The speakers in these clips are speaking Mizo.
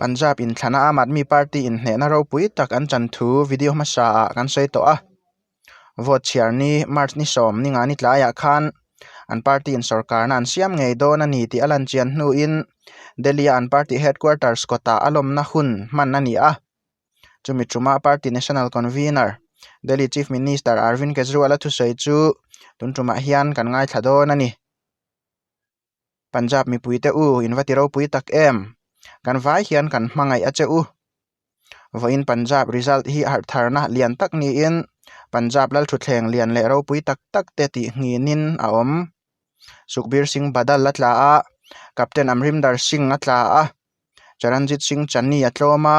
Punjab inthlana Aam Aadmi Party inhnehna ropui tak an chan thu video hmasa ah kan sawi tawh a. Vote chhiar ni March ni sawm ni nga ni tlaiah khan an party in sorkarna an siam ngei dawn a ni tih a lan chian hnuin Delhi a an party headquarters kawtah a lawmna hun hman a ni a. Chumi tuma party national convener Delhi Chief Minister Arvind Kejriwal a thusawi chu tun tumah hian kan ngaithla dawn a ni. Punjab mipuite u in va ti ropui tak em? Kan vai hian kan hmangaih a che u. Vawiin Punjab result hi harhtharna lian tak niin Punjab lalthutthleng lian leh ropui tak tak te tih nghinin a awm. Sukhbir Singh Badal a tla a, Captain Amrinder Singh a tla a, Charanjit Singh Channi a tlawm a,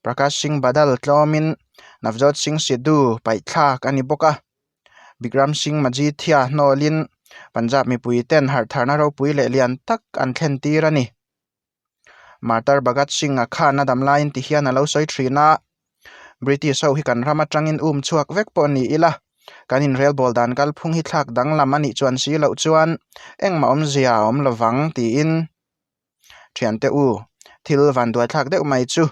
Prakash Singh Badal tlawmin Navjot Singh Sidhu paihthlak a ni bawk a. Bikram Singh Majithia hnawlin Punjab mipui ten harhtharna ropui leh lian tak an thlen tir a ni. Martyr Bhagat Singh a khan a dam laiin ti hian a lo sawi thin a, British ho hi kan ram atangin um chhuak vek pawh ni ila, kan inrelbawl dan kalphung hi thlak danglam a nih chuan si loh chuan engmah awmzia a awm lovang tiin Thiante u, thil vanduaithlak deuh mai chu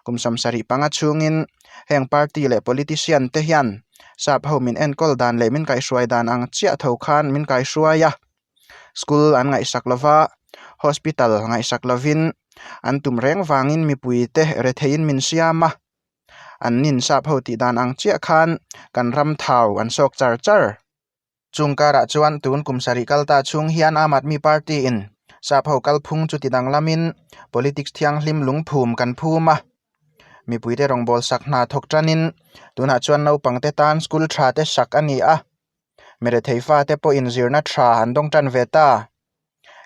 kum 75 chhungin heng party leh politician te hian sap ho min enkawl dan leh min kaihhruai dan ang chiah tho khan min kaihruai a. School an ngaihsak lova, hospital ngaihsak lovin an tum reng vangin mipui te retheiin min siam a. An nin sap ho tih dan ang chiah khan kan ram thau an sawk char char. Chung karah chuan tun kum sarih kal ta chhung hian Aam Aadmi Party in sap ho kalphung chu ti danglamin politics thianghlim lungphum kan phum a. Mipuite rawngbâwl sak hna thawk tanin tunah chuan naupangte tan school tha te sak a ni a. Mirethei fate pawhin zirna tha an dawng tan ve ta.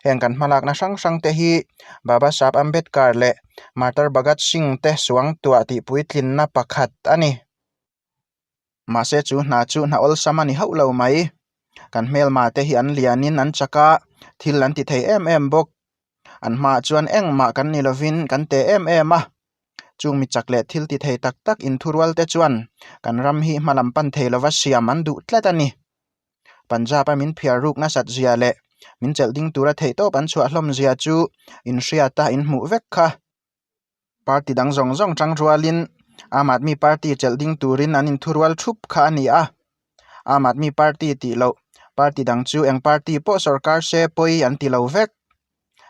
Heng kan hmalakna hrang hrang te hi Baba Saheb Ambedkar leh Martyr Bhagat Singh te suangtuah tihpuitlinna pakhat a ni. Mahse chu hna chu hna awlsam a ni hauh lo mai. Kan hmelma te hi an lianin an chak a, thil an ti thei em em bawk. An hmaah chuan engmah kan ni lovin kan teh em em a. Chung mi chak leh thil ti thei tak tak inthurual te chuan kan ram hi hma lam pan thei lova siam an duh tlat a ni. Punjab a min phiar ruk nasat zia leh min chelh ding tura theihtawp an chhuah hlawm zia chu inhriat a inhmuh vek kha. Party dang zawng zawng tang rualin Aam Aadmi Party chelh ding turin an inthurual thup kha a ni a. Aam Aadmi Party tih loh party dang chu eng party pawh sorkar se pawi an ti lo vek.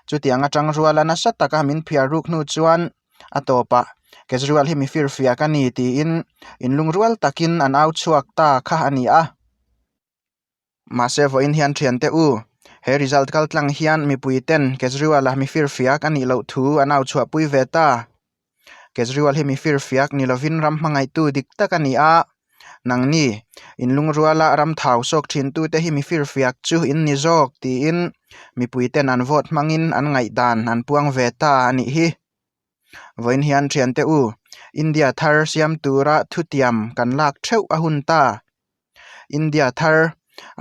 Chutiang atang ruala nasa taka min phiar ruk hnu chuan a tawpah Kejriwal hi mi firfiak a ni tiin inlungrual takin an au chhuak ta kha a ni a. Mahse vawiin hian thiante u, he result kal tlang hian mipui ten Kejriwal a mi firfiak a nih loh thu an au chhuahpui ve ta. Kejriwal hi mi firfiak ni lovin ram hmangaihtu dik tak a ni a, nangni inlungruala ram thau sawk thintute hi mi firfiak chu in ni zawk tiin mipui ten an vote hmangin an ngaihdan an puang ve ta a nih hi. Vawiin hian thiante u, India thar siam tura thutiam kan lak theuh a hun ta. India thar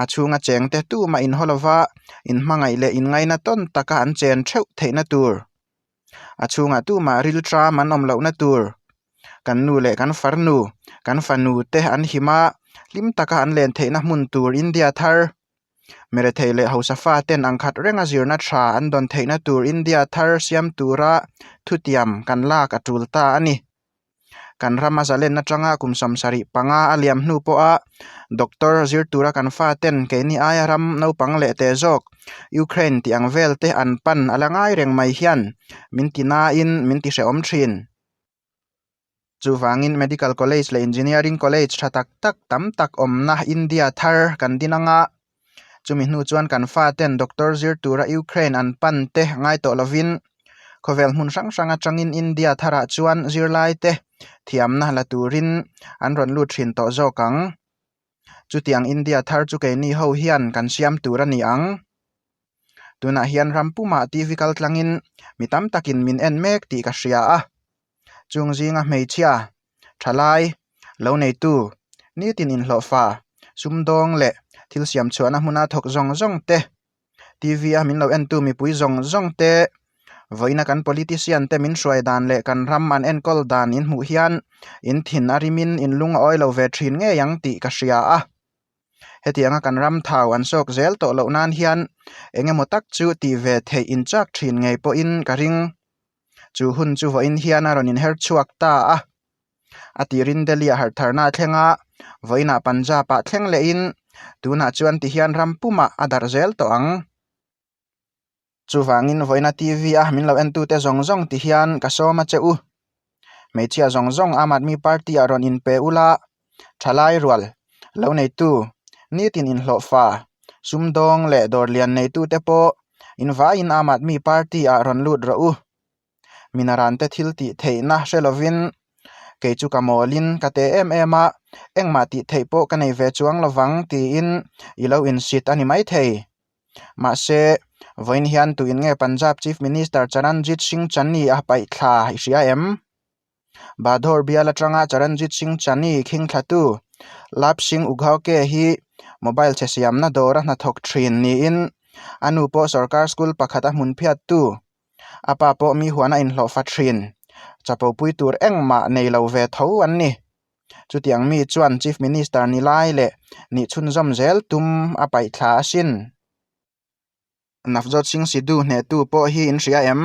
a chhunga chengte tumah inhaw lova inhmangaih leh inngaina tawn taka an chen theuh theihna tur. A chhungah tumah ril tram an awm lohna tur. Kan nu leh kan farnu, kan fanu te an him a, hlim taka an len theihna hmun tur India thar. Mirethei leh hausa faten ang khat renga zirna tha an dawn theihna tur India thar siam tura thutiam kan lak a tul ta a ni. Kan rama zalen atanga kum 75 a liam hnu pawha doctor zir tura kan faten keini aia ram naupang leh teh zawk Ukraine tih ang vel te an pan a la ngai reng mai hian min ti nain min ti hrehawm thin. Chuvangin Medical College leh Engineering College tha tak tak tam tak awmna India thar kan din anga chumi hnu chuan kan faten doctor zir tura Ukraine an pan te ngai tawh lovin khawvel hmun hrang hrang atangin India tharah chuan zirlai te thiamna la turin an rawn lut thin tawh zawk ang. Chutiang India thar chu keini ho hian kan siam tur a ni ang. Tunah hian ram pumah TV kal tlangin mi tam takin min en mek tih ka hria a. Chung zinga hmeichhia, thalai, lo neitu, nitin inhlawhfa, sumdawng leh thil siam chhuahna hmuna thawk zawng zawng te, TV a min lo entu mipui zawng zawng te, vawiina kan politician te min hruai dan leh kan ram an enkawl dan in hmuh hian in thin a rimin in lung a awi lo ve thin ngei ang tih ka hria a. Hetianga kan ram thau an sawk zel tawh loh nan hian eng emaw tak chu tih ve theih in chak thin ngei pawhin ka ring. Chu hun chu vawiin hian a rawn inher chhuak ta a. A tirin Delhi-ah harhtharna a thleng a, vawiinah Punjab-ah thleng lehin tunah chuan tihian ram pumah a darh zel tawh ang. Chuvangin vawiina TV a min lo entute zawng zawng ti hian ka sawm a che u. Hmeichhia zawng zawng Aam Aadmi Party ah rawn inpe ula, thalai rual, lo neitu, nitin inhlawhfa, sumdawng leh dawr lian neitute pawh invaiin Aam Aadmi Party ah rawn lut rawh u. Minarante thil tih theihna hre lovin kei chu ka mawlin ka te em em a, engmah tih theih pawh ka nei ve chuang lovang tiin i lo insit a ni maithei. Mahse, vawiin hian tuin nge Punjab Chief Minister Charanjit Singh Channi a paih thla i hria em? Badhor bial atanga Charanjit Singh Channi khing thlatu Labh Singh Ughauke hi mobile chhe siamna dawra hnathawk thin niin a nu pawh sorkar school pakhat a hmun phiattu, a pa pawh mi huan a inhlawhfa thin, chapopui tur engmah nei lo ve tho an ni. Chutiang mi chuan Chief Minister ni lai leh nih chhunzawm zel tum a paih thla asin. Navjot Singh Sidhu hnehtu pawh hi in hria em?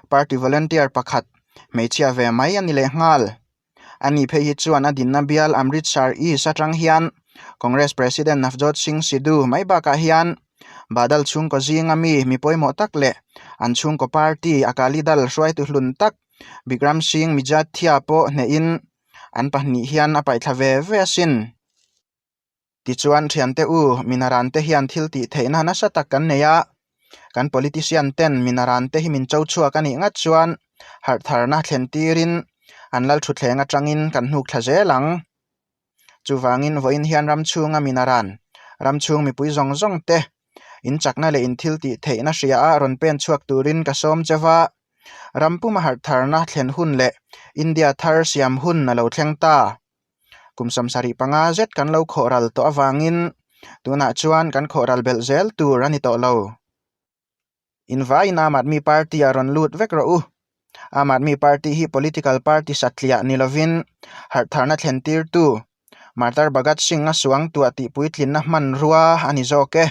Party volunteer pakhat, hmeichhia ve mai a ni leh nghal. Ani phei hi chuan a dinna bial Amritsar East atang hian Congress President Navjot Singh Sidhu mai bakah hian Badal chhungkaw zinga mi mi pawimawh tak leh an chhungkaw party Akali Dal hruaitu hlun tak Bikram Singh Mijathia pawh hnehin an pahnih hian a paihthla ve ve asin. Tichuan thiante u, Minarante hian thil tih theihna nasa tak kan nei a, kan politician ten Minarante hi min cho chhuak a nih ngat chuan harhtharna thlen tirin an lal thutthleng atangin kan hnuk thla zel ang. Chuvangin vawiin hian ram chhunga Minaran, ram chhung mipui zawng zawng te in chakna leh in thil tih theihna hria a rawn pen chhuak turin ka sawm che va. Ram puma harhtharna thlen hun leh India thar siam hun a lo thleng ta. Kum 75 zet kan lo khawhral tawh avangin tunah chuan kan khawhral belh zel tur a ni tawh lo. Invaiin Aam Aadmi Party ah rawn lut vek rawh u. Aam Aadmi Party hi political party satliah ni lovin harhtharna thlen tirtu Martar Bhagat Singh a suangtuah tih puitlinna hmanrua a ni zawk e.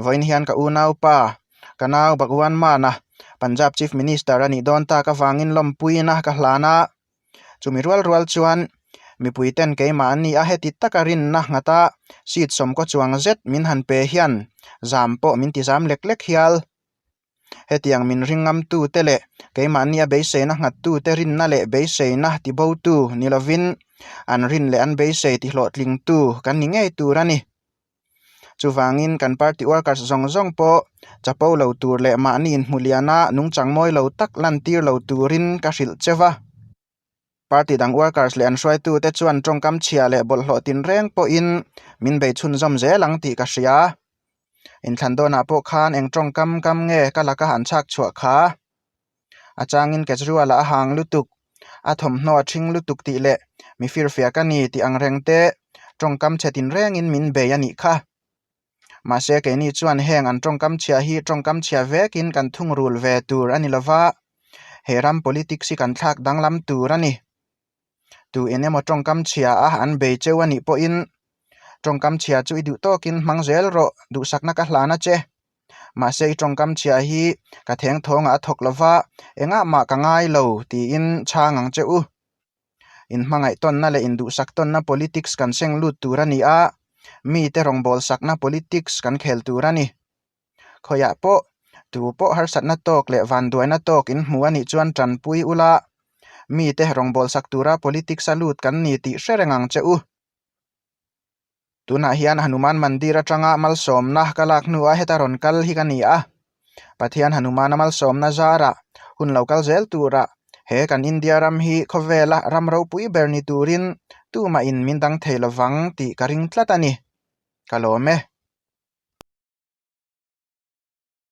Vawiin hian ka unaupa, ka nau Bhagwan Mann-a Punjab Chief Minister a nih dawn tak avangin lawmpuina ka hlan a. Chumi rual rual chuan mipui ten keimah an ni a, heti taka rinna nghata seat sawmkaw chuang zet min han pe hian zam pawh min ti zam lek lek hial. Hetiang min ring ngamtu te leh keimahni a beiseina nghattu te rinna leh beiseina tibotu ni lovin an rin leh an beisei tihlawhtlingtu kan ni ngei tur a ni. Chuvangin kan party workers zawng zawng pawh chapo lo tur leh mahni inhmu liana nungchang mawi lo tak lantir lo turin ka hrilh che va. Party dang workers leh an hruaitute chuan tawngkam chhia leh bawlhhlawh tinreng pawhin min bei chhunzawm zel ang tih ka hria. Inthlan dawnah pawh khan eng tawngkam kam nge ka laka han chhak chhuah kha? A changin Kejriwal-a a hang lutuk, a thawmhnaw a ṭhing lutuk tih leh mi firfiak a ni tih ang reng te tawngkam chhe tinrengin min bei a nih kha. Mahse keini chuan heng an tawngkam chhia hi tawngkam chhia vekin kan thungrul ve tur a ni lova, he ram politics hi kan thlak danglam tur a ni. Tu eng emaw tawngkam chhia a an bei cheu a nih pawhin tawngkam chhia chu i duh tawkin hmang zel rawh, duhsakna ka hlan a che. Mahse i tawngkam chhia hi ka theng thawngah a thawk lova, engah mah ka ngai lo tiin chhang ang che u. Inhmangaih tawnna leh induhsak tawnna politics kan seng lut tur a ni a, mite rawngbâwl sakna politics kan khel tur a ni. Khawiah pawh, tu pawh harsatna tawk leh vanduaina tawk in hmu a nih chuan tanpui ula, mite rawngbâwl sak tura politics a lut kan ni tih hre reng ang che u. Tunah hian Hanuman Mandir atanga malsawmna ka lak hnuah heta rawn kal hi ka ni a. Pathian Hanumana malsawmna zarah hun lo kal zel turah he kan India ram hi khawvela ram ropui ber ni turin tumahin min dang thei lovang tih ka ring tlat a ni. Ka lawm e.